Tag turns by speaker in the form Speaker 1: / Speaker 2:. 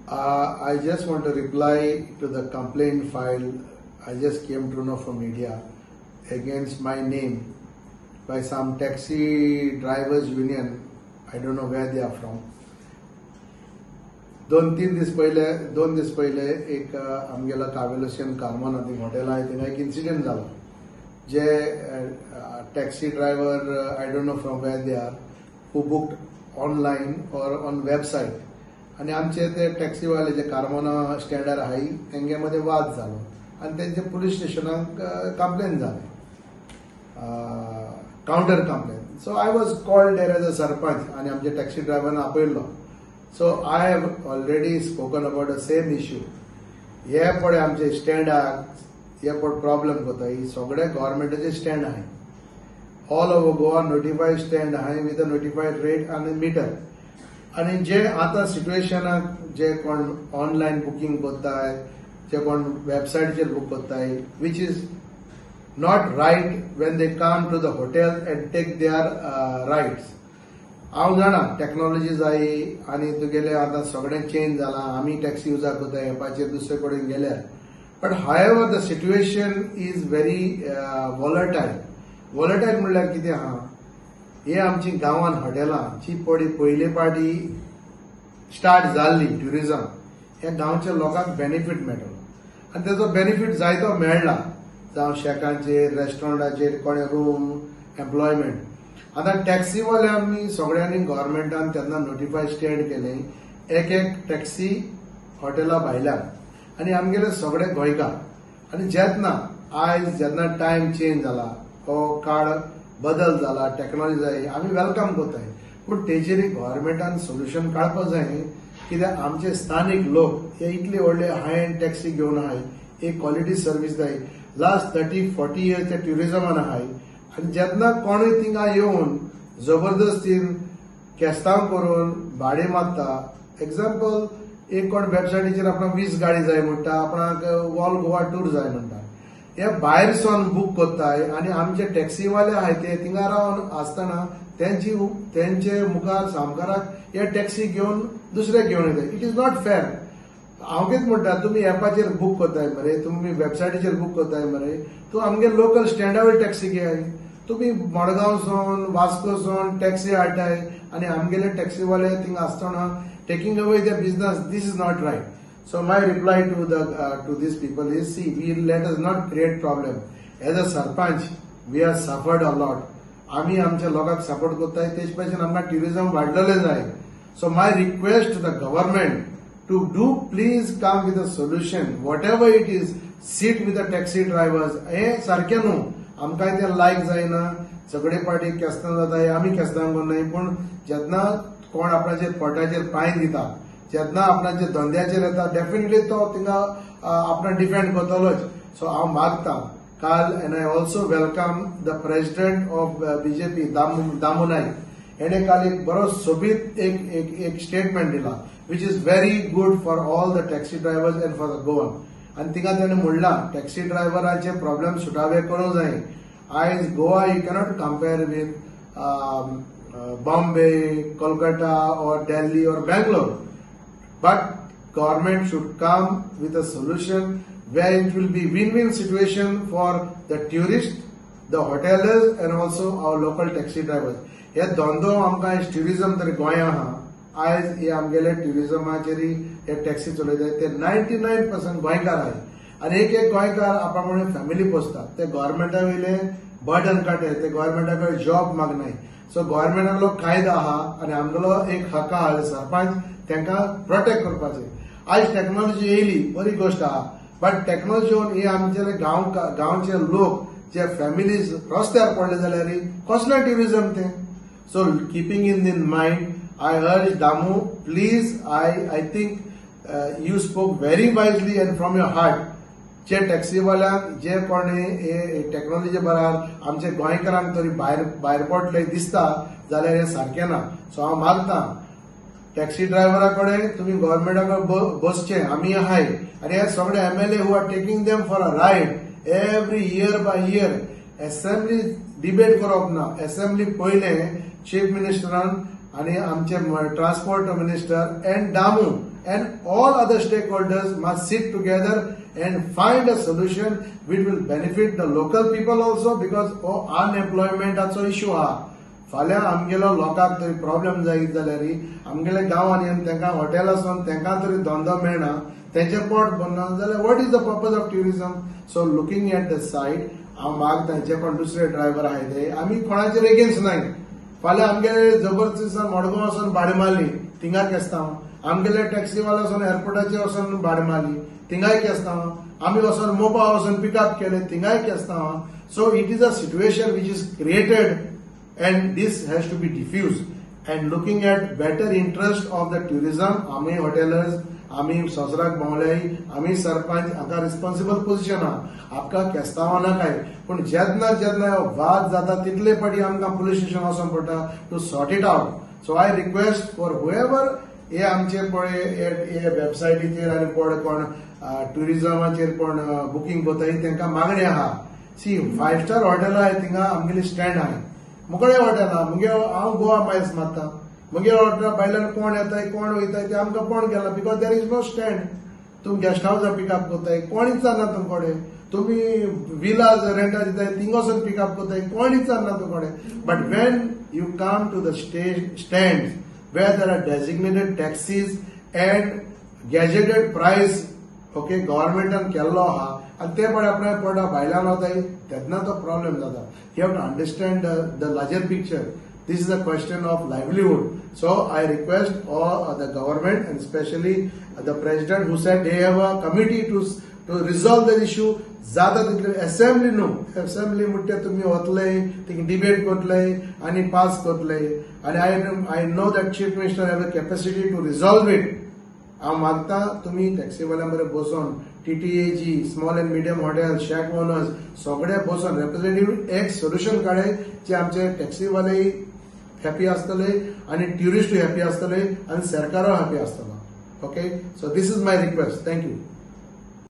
Speaker 1: I just want to reply to the complaint file I just came to know from media against my name by some taxi drivers union. I don't know where they are from. 2-3 दीस पयले एक आमगेलो कावेलोसियन Carmona thing hotel आहाय, थिंगा एक incident जालो, जे taxi driver, I don't know from where they are, who booked online or on website आनी आमचे ते टॅक्सीवाले जे कार्मोना स्टँडार आहाय तेंगे मदें वाद जालो आनी तेंचे पुलीस स्टेशनाक कंप्लेन जालें, counter complain. So I was called there as a sarpanch आनी आमचे taxi ड्रायव्हरान आपयल्लो. So I have already spoken about the same issue. हे पळय, आमचे स्टँडाक हे पळय प्रॉब्लम करता. ही सगळे गव्हर्मेंटाचे स्टँड आहाय, all over Goa notified stand आहाय विथ अ नोटिफायड रेट आनी मिटर. आनी जे आतां सिट्युएशनाक जे कोण ऑनलायन बुकींग करताय, जे कोण वेबसायटीचेर बूक करताय, which is not right when they come to the hotel and take their rides. हांव जाणा टॅक्नॉलॉजी जाय आनी तुगेले आतां सगळें चेंज जालां. आमी टॅक्सी युजाक करता एपाचेर दुसरे कडेन गेल्यार, but however, the situation is very volatile. Volatile म्हणल्यार कितें आहा, हे आमची गांवान हॉटेलां जी पळय पयले पाटी स्टार्ट जाल्ली ट्युरिजम, ह्या गांवच्या लोकांक बेनिफीट मेळटलो आनी तेजो बेनिफीट जायतो मेळ्ळा, जावं शॅकांचेर, रेस्टॉरंटाचेर, कोणे रूम, एम्प्लॉयमेंट. आतां टॅक्सीवाले आमी सगळ्यांनी गव्हर्मेंटान तेन्ना नोटिफाय स्टँड केले, एक एक टॅक्सी हॉटेला भायल्यान आनी आमगेले सगळे गोंयकार. आनी जेन्ना आयज जेन्ना टायम चेंज जाला, हो काळ बदल जाला, टॅक्नॉलॉजी जाय, आमी welcome करताय, पूण तेजेर गव्हर्मेंटान सोल्युशन काडपाक जाय. कित्याक आमचे स्थानीक लोक हे इतले व्हडले हाय एंड टॅक्सी घेवन आहाय, एक क्वॉलिटी सर्वीस जाय, लास्ट 30-40 इयर्स ते ट्युरिजमान आहाय आनी जेन्ना कोणूय थिंगा येवन जबरदस्तीन केस्तांव करून भाडें मारता. एग्जाम्पल, एक कोण वेबसायटीचेर आपणाक 20 गाडी जाय म्हणटा, आपणाक ऑल गोवा टूर जाय म्हणटा, हे भायर सावन बूक करताय आनी आमचे टॅक्सीवाले आहाय ते थिंगा रावन आसतना तेंची तेंचे मुखार सामकाराक हे टॅक्सी घेवन दुसरे घेवन येताय. It is not fair. हांव कितें म्हणटा, तुमी एपाचेर बूक करताय मरे, तुमी वेबसायटीचेर बूक करताय मरे, तूं आमगे लोकल स्टँडा वयली टॅक्सी घेयाय. तुमी मडगांव सावन, वास्को सावन टॅक्सी हाडटाय आनी आमगेले टॅक्सीवाले थिंगा आसतना taking away the business, this is not right. So my reply to these people is, see, we let us not create problem. As a sarpanch, we have suffered a lot. आमी आमच्या लोकांक support करताय, तेच भशेन आमकां tourism वाडलेलें जाय. So my request to the government to do, please come with a solution, whatever it is, sit with the taxi drivers. हे सारकें न्हू, आमकां तें लायक जायना. सगळे पाटी केस्तांव जाता, आमी केस्तांव करनाय, पूण जेन्ना कोण आपणाचेर पोटाचेर पांय दिता, जेन्ना आपणाच्या धंद्याचेर येता, डेफिनेटली तो थिंगा आपणाक डिफेंड करतलोच. सो हांव मागता काल, and I also welcome the president of BJP, Damu Naik, हेणे काल एक बरो सोबीत एक एक एक स्टेटमेंट दिला, which is very good for all the taxi drivers and for the Goan. आनी थिंगा तेणें म्हणलां, टॅक्सी ड्रायव्हराचे प्रॉब्लेम सुटावे करूंक जाय. आयज Goa you cannot compare with Bombay, Kolkata or Delhi or Bangalore, but government should come with a solution where it will be win-win situation for the tourist, the hoteliers and also our local taxi drivers. हे धंदो आमकां आयज tourism तरी गोंया आहा. आयज हे आमगेले ट्युरिजमाचेर हे टॅक्सी चलयतात ते 99% गोंयकार आहाय आनी एक एक गोंयकार आपणा फॅमिली पोसतात. ते गव्हर्मेंटा वयले बर्डन काडटाय, ते गव्हर्मेंटा कडेन जॉब मागनाय. सो गव्हर्मेंटालो कायदो आहा आनी आमगेलो एक हक्क आहा सरपंच तांकां प्रोटेक्ट करपाचें. आयज टॅक्नॉलॉजी येयली, बरी गोश्ट आहा, बट टॅक्नॉलॉजी येवन हे आमचे गांव गांवचे लोक जे फॅमिलीज रस्त्यार पडले जाल्यार कसलें ट्युरिजम तें? So keeping in mind, I urge Damu, please, I think you spoke very wisely and from your heart. जे टॅक्सीवाल्यांक, जे कोणे हे टॅक्नॉलॉजी बराबर आमचे गोंयकारांक तरी भायर भायर पडले दिसता जाल्यार हें सारकें ना. सो हांव मागता टॅक्सी ड्रायव्हरा कडेन, तुमी गव्हर्मेंटा कडेन बसचे, आमी आहाय. आनी हे सगळे MLA who are taking them for a ride every year by year, assembly debate करप ना. एसेंब्ली पयलें चीफ मिनिस्टरान आनी आमचे transport minister and Damu and all other stakeholders must sit together and find a solution which will benefit the local people also, because हो अनएम्प्लॉयमेंटाचो issue आहा. फाल्यां आमगेलो लोकांक तरी प्रॉब्लेम जायत जाल्यार आमगेल्या गांवांनी येवन तांकां हॉटेल आसून तांकां तरी धंदो मेळना, तेंचें पोट भरना जाल्यार what is the purpose of tourism? So looking at the side हांव मागता जे कोण दुसरे ड्रायव्हर आहाय ते आमी कोणाचेर एगेन्स्ट नाय. फाल्यां आमगेले जबरदस्तीसान मडगांव वचून भाडें मारली थिंगा केस्तांव, आमगेले टॅक्सीवाले वचून एअरपोर्टाचेर वचून भाडें मारली थिंगाय केस्तांव, आमी वचून मोपा वचून पिकअप केले थिंगाय केस्तांव. So it is a situation which is created and this has to be diffused. And looking at better interest of the tourism, आमी हॉटेलर्स, आमी संवसाराक भोंवले, आमी सरपंच हांकां रिस्पॉन्सिबल पोझिशन आहा, आमकां केस्तांवां नाकाय. पूण जेन्ना जेन्ना वाद जाता तितले पाटी आमकां पुलीस स्टेशन वचोंक पडटा to sort it out. So I request for whoever हे आमचे पळय हे वेबसायटीचेर आनी पळय कोण ट्युरिजमाचेर कोण बुकींग करताय तांकां मागणी आहा. सी 5 स्टार हॉटेल आहाय थिंगा आमगेली स्टँड आहाय, मुकडे हॉटेल आहा. मुगे हांव गोवा मायल्स मारता, मुगे हॉटेला भायल्यान कोण येताय कोण वयताय ते आमकां कोण गेला, because there is no stand. तुमी गेस्ट हावसार पिकअप करताय, कोण विचारना तुमकडे, तुमी विलाज रेंटार दिताय थिंग वचून पिकअप करताय, कोण विचारना तुमकडे. But when you come to the stand where there are designated taxis and gazetted price, okay, गव्हर्मेंटान केल्लो आहा आनी ते पळय आपल्या पडटा भायल्यान वताय तेन्ना तो प्रॉब्लेम जाता. You have to understand the larger picture. This is a question of livelihood. So I request all the government and specially the president who said they have a committee to resolve the issue. जाता तितले assembly न्हू, assembly म्हणटा तुमी वतले thing debate करतले आनी pass करतले. आनी I know that chief minister have a capacity to resolve it. हांव मागता तुमी टॅक्सीवाल्यां बरोबर बसून TTAG, small and medium hotel, shack owners सगळे बसून रेप्रेझेंटेटिव्ह एक सोल्युशन काडे जे आमचे टॅक्सीवाले हॅपी आसतले आनी ट्युरिस्टूय हॅपी आसतले आनी सरकारूय हॅपी आसतलो. Okay, so this is my request. Thank you.